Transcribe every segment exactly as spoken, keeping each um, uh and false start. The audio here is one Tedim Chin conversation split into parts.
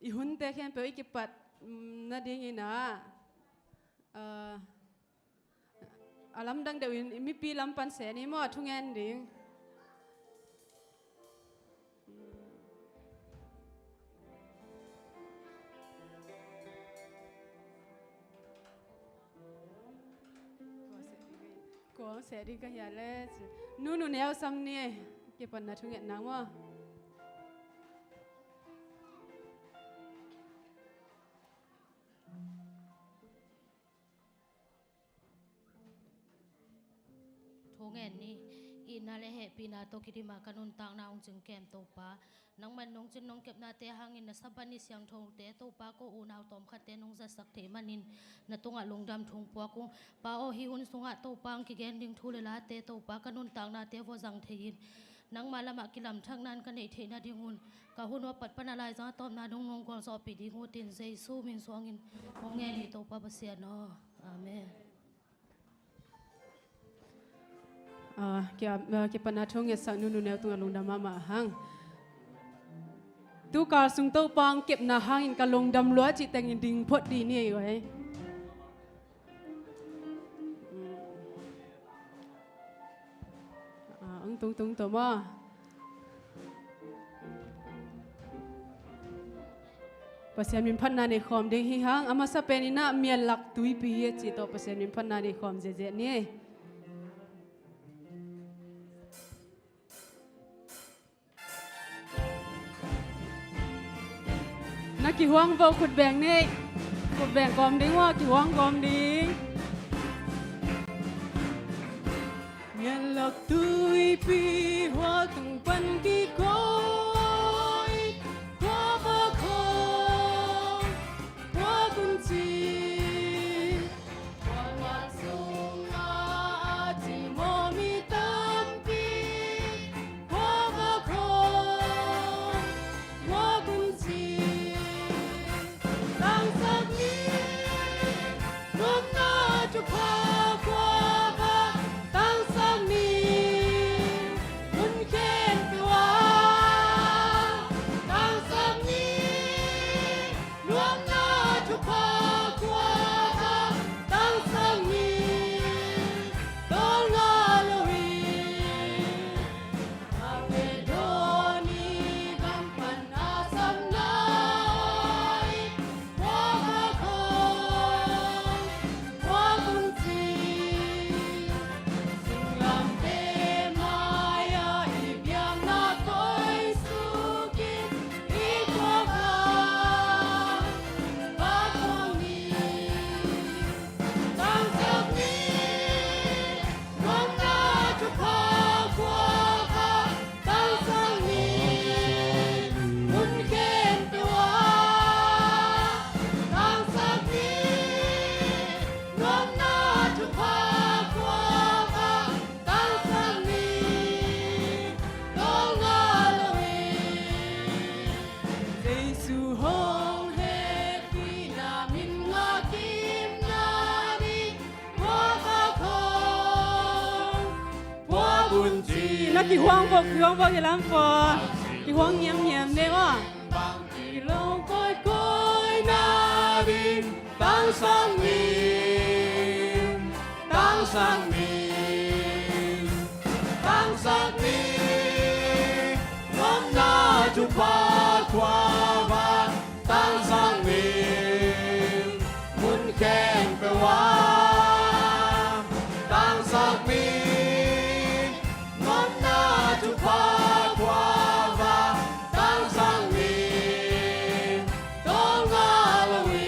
I hunte khempeuh i kipat, mm, nadingin ah, ah, a lamdang deuhin i mipi lam pan se ni maw, a thungen ding. Kuang seh ding ka hia le. Nu Nu Neu Sam ni, kipatna thungetna maw. Thungen ni. Itna le hehpihna tawh kidim a ka nuntakna hong cing kem Topa. Nangman nong cin nong kepnate hangin na Sabbath ni siangthote Topa ko unau tawmkhatte nong zatsak theih manin na tungah lungdam thu hong puak ung. Pa aw, hih hun sungah Topa hong kigen ding thu le late Topa ka nuntaknate vua zang thei in. Nangma lamah kilamthakna in ka neih theih nadingun ka hun uh a pat pan a laizang a tawpna dong nong gualzawhpih ding uh tin Jesu min suangin hong ngen hi Topa Pasian aw. Amen. Ah, ki, ah, kipatna thu ngetsak Nu Nu Neu tungah lungdam mahmah hang. Tukal sung Topa hong kepna hangin ka lungdam lua cih tengin ding phot dih ni ei. Ah, ang tungtung tawh maw. Pasian min phatna nei khawm ding hi hang, a masa pen in ah mial lak tuipi hi a cih tawh Pasian min phatna nei khawm ziahziah ni. Na kihuang vo, khut beng ni. Khut beng kawm ding maw, kihuang kawm ding. Mial lak tuipi hua tung pan kikawi, hua va khawng, hua kunci. Kuaman sungah a cimawh mi tampi, kua va khawng, kua kunci. Tangsak ni, nuamna thupha kua va tangsak ni, mun khempeuh ah tangsak ni. Nuamna thupha kua va tangsak ni, tawlnga lo hi. Makedoni gam pan a samna i kua va khawng, kua kunci. Singlamteh mai-ah i biakna koih sukin i kua va va khawng ni. Tangsak ni, nuamna thupha kua va tangsak ni, mun khempeuh ah tangsak ni. Nuamna thupha kua va tangsak ni, tawlnga lo hi. Jesu hong hehpihna min ngah kimna ding, kua va khawng, kua kunci. Na kihuang vo, kihuang vo, kilam vo. Kihuang ngiamngiam ne maw. Kilawm kawikawi nading tangsak ni, tangsak ni, tangsak ni. Nuamna thupha kua va tangsak ni, mun khempeuh ah tangsak ni. Nuamna thupha kua va tangsak ni, tawlnga lo hi.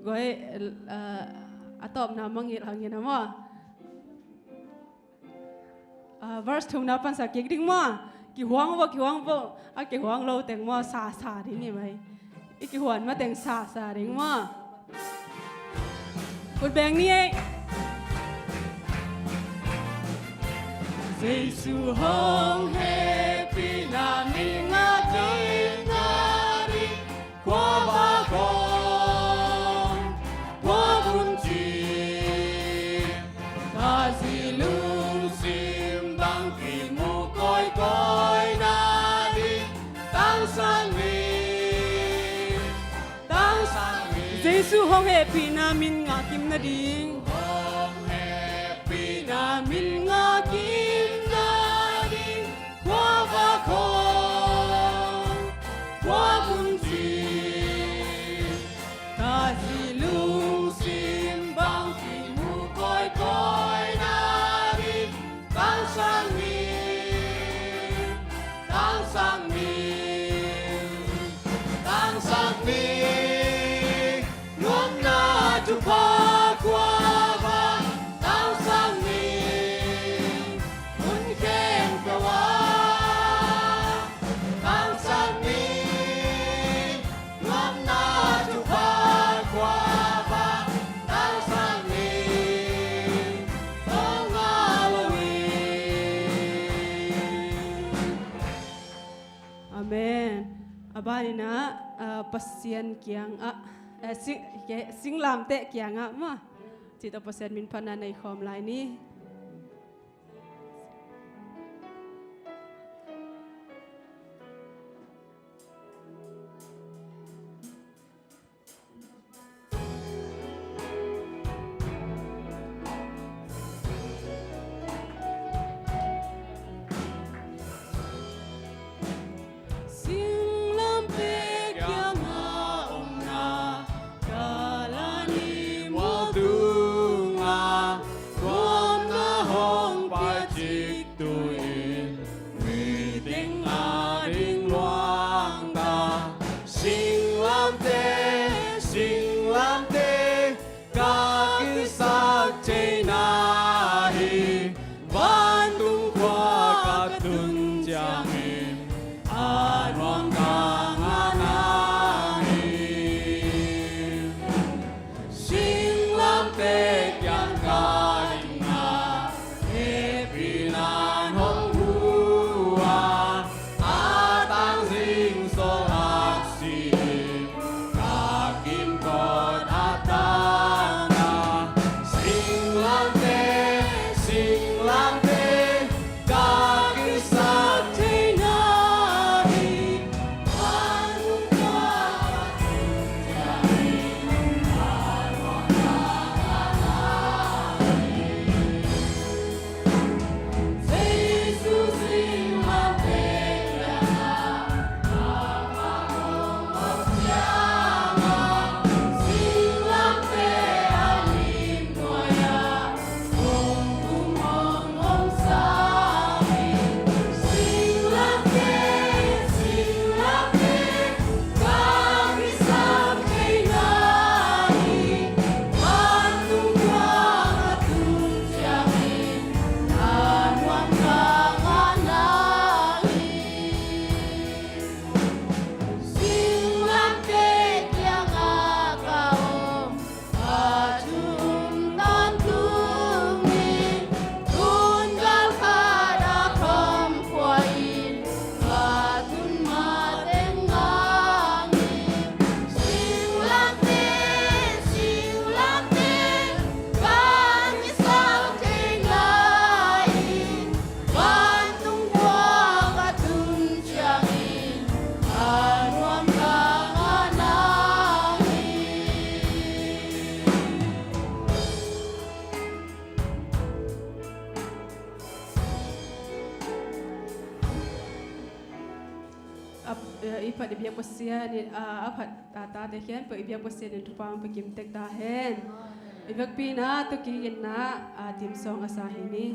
Guai, ah, a tawpna mangngilh hangin a maw. Ah, verse thumna pansak kik ding maw. Kihuang vo, kihuang vo. A kihuang lo teng maw, sa sa ding hi mai. I kihuan ma teng sa sa ding maw. Khut beng ni ei. Jesu hong hehpihna min ngah ding, ngah ding. Kua va khawng, kua kunci. Khazih lungsim bang kimu kawikawi. Jesu hong hehpihna min ngahkim nading. Hong hehpihna min ngahkim nading. Khuavak hong, khua mun cih, Khazih lungsim bang kimu kawikawi nading. Tangsak ni, tangsak ni, tangsak ni. Nuamna thupha khuavak tangsak ni. Mun khempeuh ah tangsak ni. Nuamna thupha khuavak tangsak ni. Amen. A banin ah, ah, Pasian kiangah, eh, sing-, ke-, singlamteh kiangah maw, cih tawh Pasian min phatna nei khawm lai ni. Singlamteh kiangah omna ka la ni, mual tungah nuamna hong pia cik tu-in, mi teng ading luang ta. Singlamteh, singlamteh, ka kisap theihna hi. Vantung khua ka tun ciangin a nuam ka ngahna hi. Singlamteh kiang ka dingin hehpihna hong hu a, a tangzing sawl aksi, ka kimkot a tangna. Singlamteh, singlamteh, ka kisap theihna hi. Singlamteh kiangah ka om, ka thu um tawntungin, tun galkhat a kham khua in ka tun mateng ngangin. Singlamteh, singlamteh, ka kisap theihna hi. Vantung khua ka tun ciangin a nuam ka ngahna hi. A, eh, i phat i biak Pasian in, a, a phat a tate khempeuh i biak Pasian in thupha hong pia kim tek ta hen. I biakpiakna tawh kigingna, a, theme song a sa hi ni.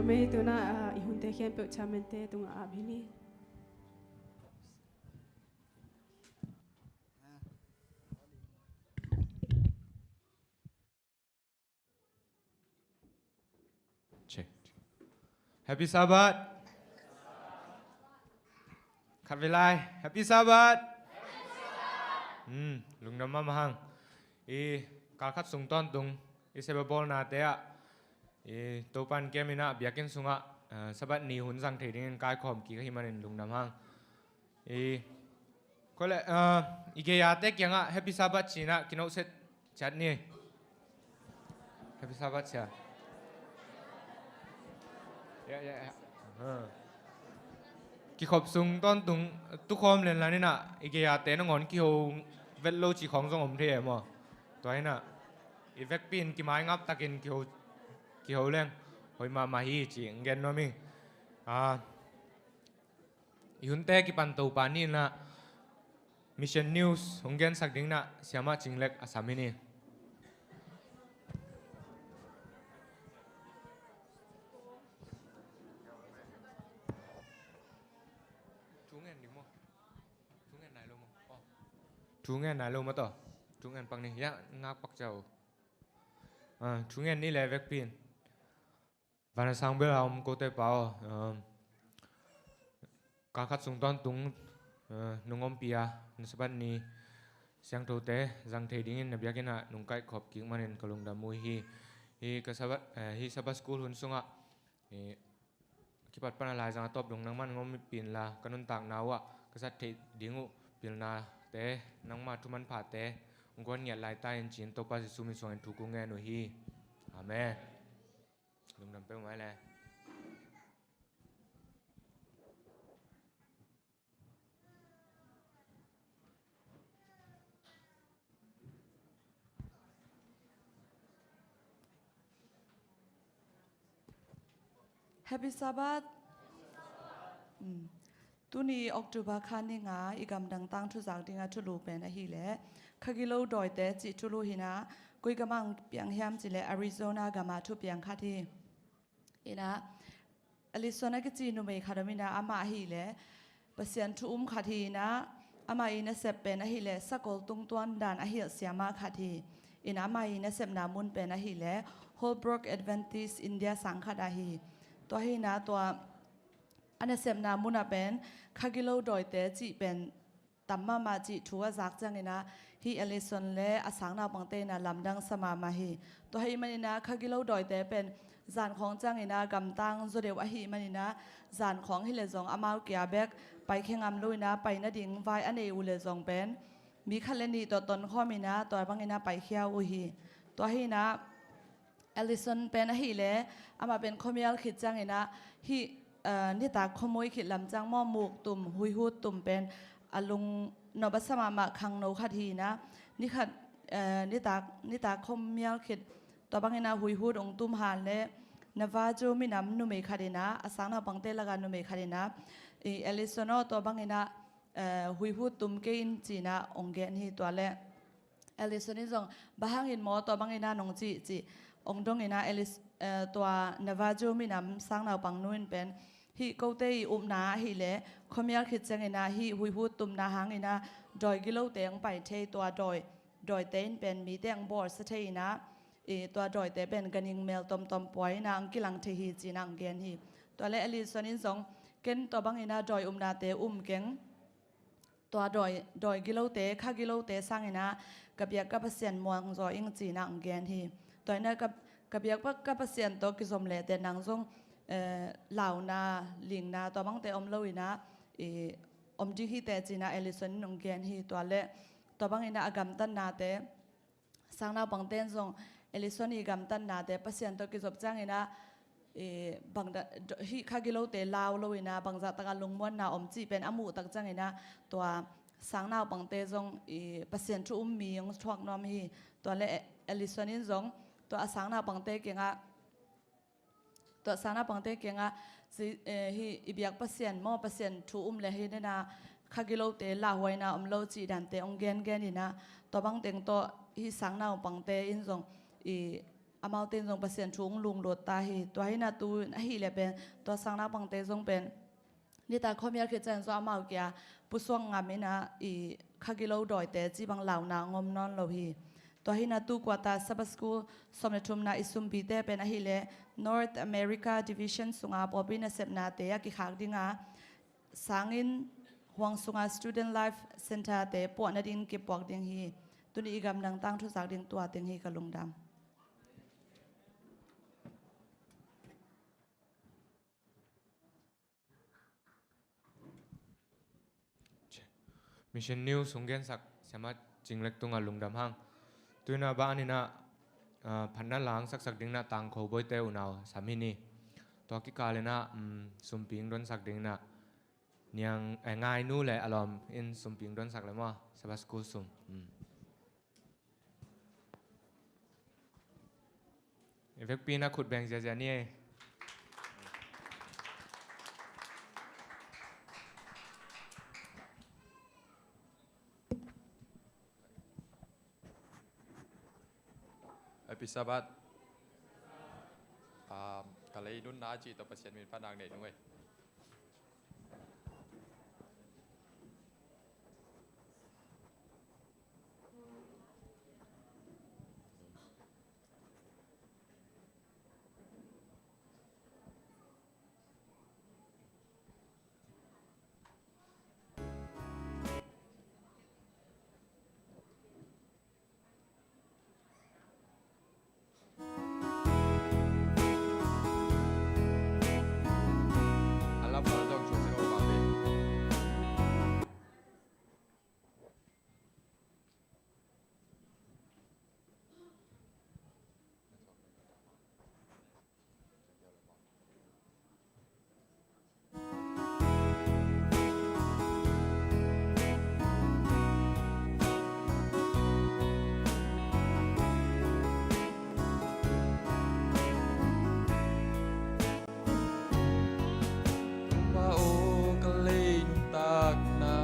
Mei tuna, ah, i hunte khempeuh chairman te tungah ap hi ni. Check. Happy Sabbath. Khat vei lai. Happy Sabbath. Hmm, lungdam mahmah hang. I kalkhat sung tawntung i Sabbath bawlnate ah i Topan kem inah biakinn sungah, eh, Sabbath ni hun zang thei dingin kaikhawm kik ahih manin lungdam hang. I, kole, ah, i gei-ate kiangah Happy Sabbath cinah kinohset ciat ni. Happy Sabbath cia. Ya, ya, ya. Ha. Kikhop sung tawntung tukhawm lenlan inah i gei-ate nangawn kiho vet lo ci khawng zong om thei e maw? Tua inah i vekpi in kimaingap takin kiho, kiho leng hoih mahmah hi ci gen nuam ing. Ah, i hunte kipan Topa ni inah Mission News hong gensak ding inah Siamah Cing Lek a sam hi ni. Thu ngen ding maw? Thu ngen nai lo maw? Oh. Thu ngen nai lo maw tawh? Thu ngen pak ni. Ya, ngak pak ciau. Ah, thu ngen ni le vekpi in. Van a sang bel a om kote pa aw, um, kalkhat sung tawntung, uh, nung ompih a, na Sabbath ni siangthote zang thei dingin na biakinn ah nung kaihkhop kik manin ka lungdam uh hi. Hi ka Sabbath, eh, hi Sabbath school hun sungah, eh, kipat pan a laizang a tawp dong nangman nung ompih inla ka nuntakna uh ah ka zat theih ding uh pilnate, nangma thu manphate hong guan ngiat lai ta in ci-in Topa Jesu min suangin thu kong ngen uh hi. Amen. Lungdam peuhmah le. Happy Sabbath. Mm. Tuni October kha ni nga i gamdang tangthu zak dinga thulu pen ahileh Khagilo dawite cih thulu hi-in ah, koi gamah piang hiam cih leh Arizona gamah thupiang khat hi. In ah Alison a kici numei khat om in ah, amah ahileh Pasian thu um khat hi-in ah, amah i nasep pen ahileh sakol tungtuan dan a hilh siamah khat hi. In ah amah i nasepna mun pen ahileh Holbrook Adventist India sang khat ah hi. Tua hi-in ah tua a nasepna mun ah pen Khagilo dawite cih pen tam mahmah cih thu a zak ciangin ah, hih Alison le a sang naupangte in ah lamdang sa mahmah hi. Tua ahih manin ah Khagilo dawite pen zan khawng ciangin ah gamtang zaw deuh ahih manin ah, zan khawng hileh zong amau kia bek paikhia ngam lo-in ah, pai nading vai a nei uh leh zong pen mi khat le nih tawh tonkhawm in ah tua bangin ah paikhia uh hi. Tua hi-in ah Alison pen ahileh amah pen khuamial khit ciangin ah, hih, eh, nitak khuamawi khit lam ciang maw, muk tum, huihut tum pen a lungnop a sa mahmah khangno khat hi-in ah, ni khat, eh, nitak, nitak khuamial khit tua bangin ah huihut hong tum hang leh Navajo minam numei khat in ah, a sang naupangte lakah numei khat in ah, i Alison aw, tua bangin ah, eh, huihut tum kei in ci-in ah hong gen hi. Tua leh Alison in zong, bang hangin maw tua bangin ah nong cih, cih hong dong in ah, Alice, eh, tua Navajo minam sang naupangnu in pen, hih kote i upna ahileh khuamial khit ciangin ah hih huihut tumna hangin ah dawi gilote hong pai thei, tua dawi, dawite in pen mite hong bawlsia thei in ah, i tua dawite pen ganhing mel tomtom pua in ah hong kilang thei hi ci-in ah hong gen hi. Tua leh Alison in zong, ken tua bangin ah dawi upnate um keng, tua dawi, dawi gilote, kha gilote sangin ah ka biak ka Pasian muang zaw ing ci-in ah hong gen hi. Tua in ah ka, ka biak pa, ka Pasian tawh kizom leh teh nang zong, eh, launa, lingna tua bangte om lo-in ah, i, om ding hi teh ci-in ah Alison in hong gen hi. Tua leh tua bangin ah a gamtatnate, sang naupangte in zong Alison i gamtatnate Pasian tawh kizop ciangin ah, i, bangda, do, hih kha gilote lau lo-in ah bangzah takah lungmuanna om cih pen a muh tak ciangin ah, tua sang naupangte zong, i, Pasian thu um mi hong thuak nuam hi. Tua leh Alison in zong tua a sang naupangte kiangah, tua sang naupangte kiangah, ci, eh, hih i biak Pasian maw, Pasian thu um leh hih dena kha gilote lauhuaina om lo cih dante hong gengen in ah, tua bang teng tawh hih sang naupangte in zong, i, amaute in zong Pasian thu hong lunglut ta hi. Tua hi-in ah tu-in ahih leh pen, tua sang naupangte zong pen nitak khuamial khit ciang zong amau kia pusuak ngam in ah, i kha gilo dawite cih bang launa hong om nawn lo hi. Tua hi-in ah tu quarter Sabbath School sawm le thumna i sumpite pen ahih leh North America Division sunga pawlpi nasepnate a kikhak ding a, sanginn huang sunga Student Life Centre-te puahna dingin kipuak ding hi. Tuni i gamdang tangthu zak ding tua teng hi. Ka lungdam. Mission News hong gensak Siamah Cing Lek tungah lungdam hang. Tu-in ah banginah, ah, phatna la hong saksak dingin ah Tangkhul Bawite unau sam hi ni. Tua kikal in ah, um, sumpi hong donsak dingin ah Niang, eh, Ngainu le a lawm in sumpi hong donsak le maw, Sabbath School sum. Um. I vekpi-in ah khut beng ziazia ni ei. Happy Sabbath. Ah, ka lei nunna cih tawh Pasian min phatna nei nung ei. Topa aw, ka lei nuntakna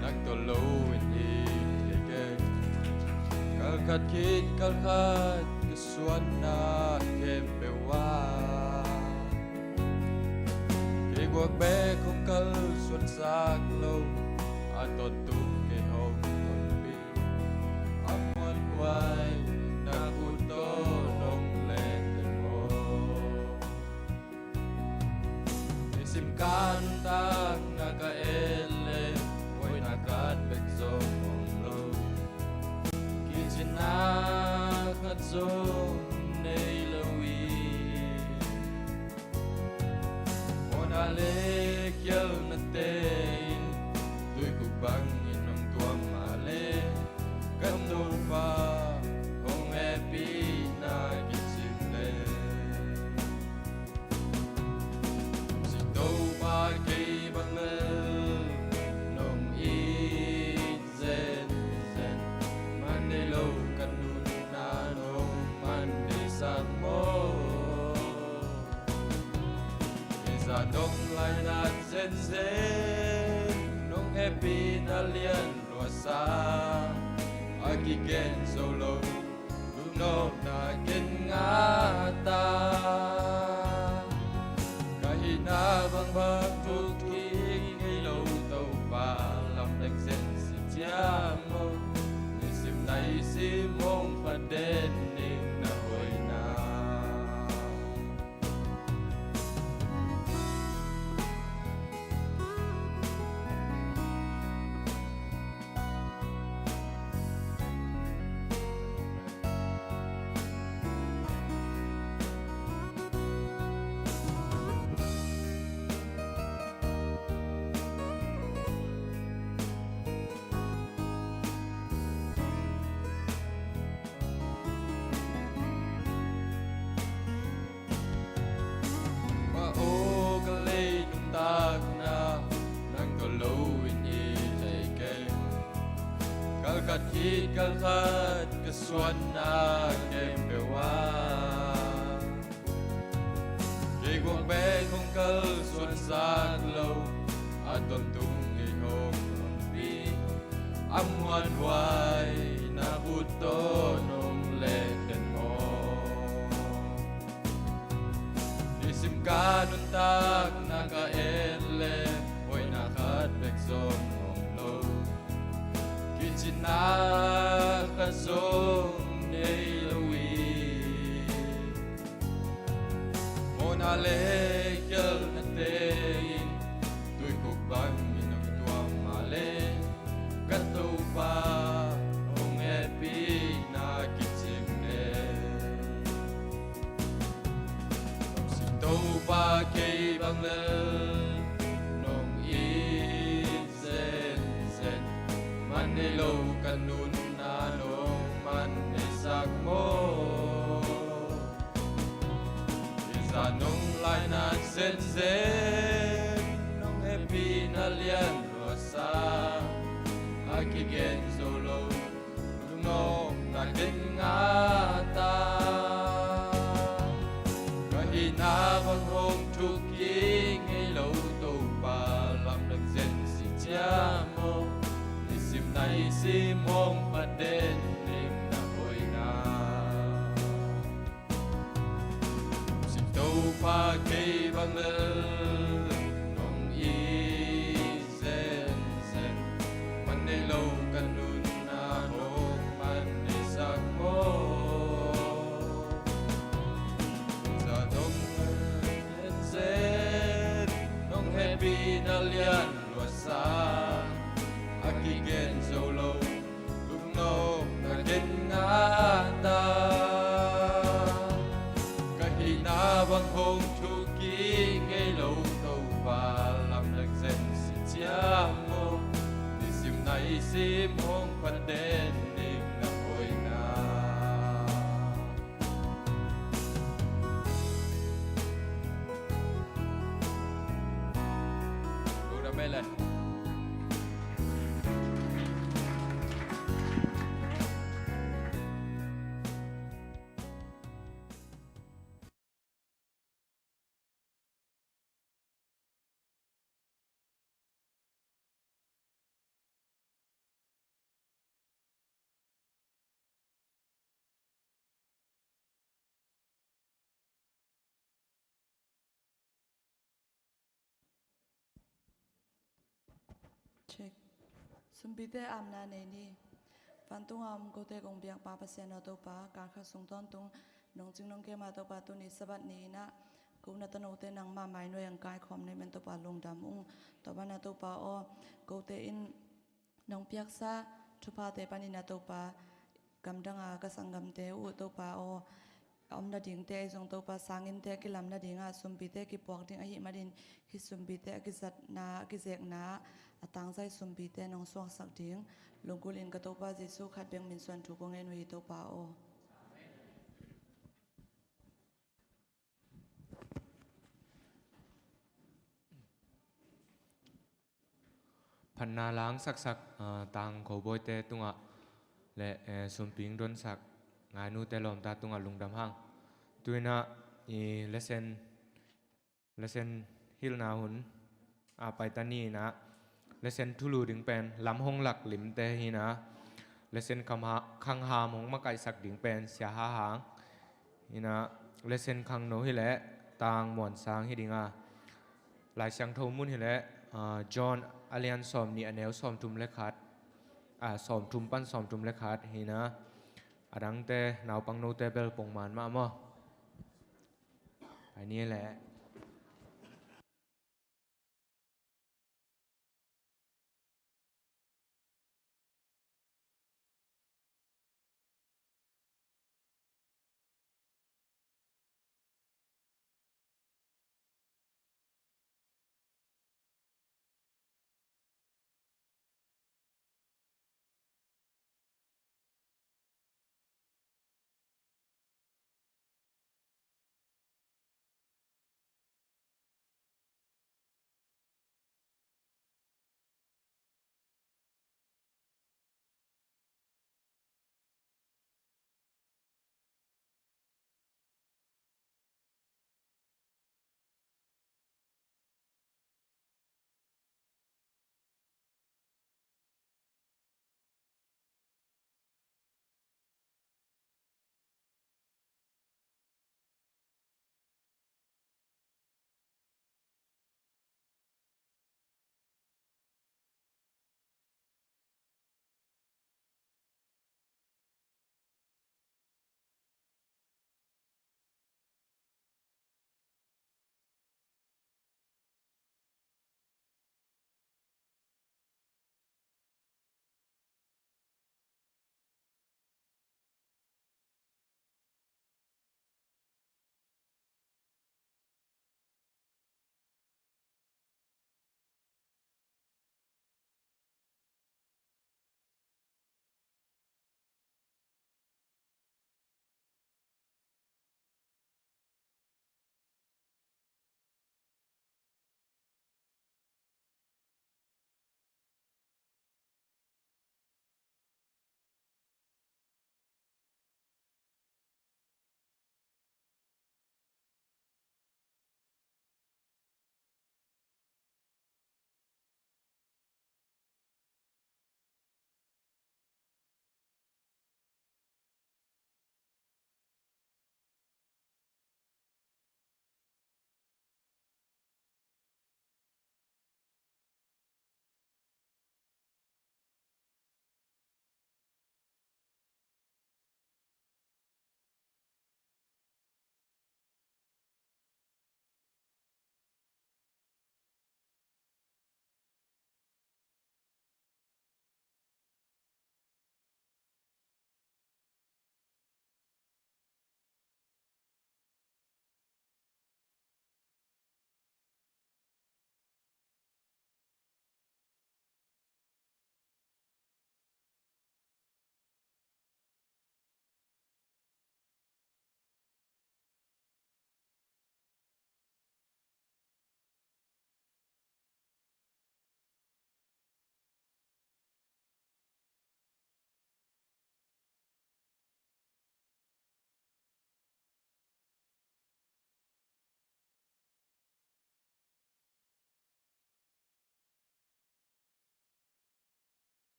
nang tawh lo in hi thei keng. Kal khat khit kal khat ka suanna khempeuh ah kei guak bek hong kalsuansak lo, a tawntung kei hong tonpih, a muanhuai na khut tawh nong letten maw. Nisim khat nuntakna ka et leh, hoihna khat bek zong om lo, kicinna khat zong nei lo hi. Mawhna le khialhnate in tuikhuk bangin hong tuam mah leh, ka Topa hong hehpihna kicing leh, si Topa, kei bang lel nong it zenzen, man nei lo ka nunna nong man deisak maw. Kei zah nong lainat zenzen, nong hehpihna lian luasa, a kigen zo lo lungnopna ken ngah ta. Ka hihna bangbang thuk kik ngei lo Topa, lamdang zen si ciam maw. Nisim naisim hong phat den ning na hoihna. Topa aw, ka lei nuntakna nang tawh lo in hi thei keng. Kal khat khit kal khat ka suanna khempeuh ah kei guak bek hong kalsuansak lo, a tawntung kei hong tonpih, a muanhuai na khut tawh nong letten maw. Ka nuntakna ka et leh hoihna khat bek zong om lo, kicinna khat zong nei lo hi. Mawhna le kialhnate in tuikhuk bangin hong tuam mah leh, ka Topa hong hehpihna kicing lel. Lungsim Topa kei bang lel nong it zenzen, man nei lo ka nunna nong man neisak maw? Hih zah nong laina zenzen, nong hehpihna lian luatsa, a kigen zo lo lungnopna ken ngah ta. Ka hihna bang hong thuk hi ngei lo, Topa lamdang zen si ciam aw. Nisim naisim hong phat den ning na hoihna. Lungsim Topa kei bang lel nong it zenzen, man nei lo ka nunna nong man neisak maw? Zah nong zenzen, nong hehpihna lian luatsa, a kigen zo lo lungnopna ken ngah ta. Ka hihna bang hong thuk hi ngei lo, Topa lamdang zen si ciam aw. Nisim naisim hong phat den ning na hoihna. Lungdam ei le. Check. Sumpite apna nei ni. Vantunga om kote kong biakpa Pasian aw Topa, kalkhat sung tawntung nong cing nong kem a Topa, tuni Sabbath ni-in ah ko na tanote nangma mainuai ang kaikhawm na hih man Topa lungdam ung. Tua banah Topa aw, kote in nong piaksa thuphate panin ah Topa, gamdanga ka sanggamte uh Topa aw, a om nadingte ahi zong Topa, sanginte a kilam nadingah sumpite kipuak ding ahih manin, hih sumpite a kizatna, a kizekna, a tangzai sumpite nong suaksak ding lunggulhin ka Topa Jesuh khat bek min suan thu kong ngen uh hi Topa aw. Phatna langsaksak, ah, tangko bawite tungah le, eh, sumping donsak ngainute lawmta tungah lungdam hang. Tu-in ah i lesson, lesson hilhna hun a paita ni-in ah lesson thulu ding pen lam hong lak limte hi-in ah, lesson khangha-, khangham hong makaihsak ding pen Sia Ha Hang hi-in ah, lesson khangno hileh Tang Muan Sang hi ding a, Lai Siangtho mun hileh, ah, John a lian sawmnih a neu sawmthum le khat, ah, sawmthum pan sawmthum le khat hi-in ah, a dangte naupang note bel pongman mah maw? Pai ni leh.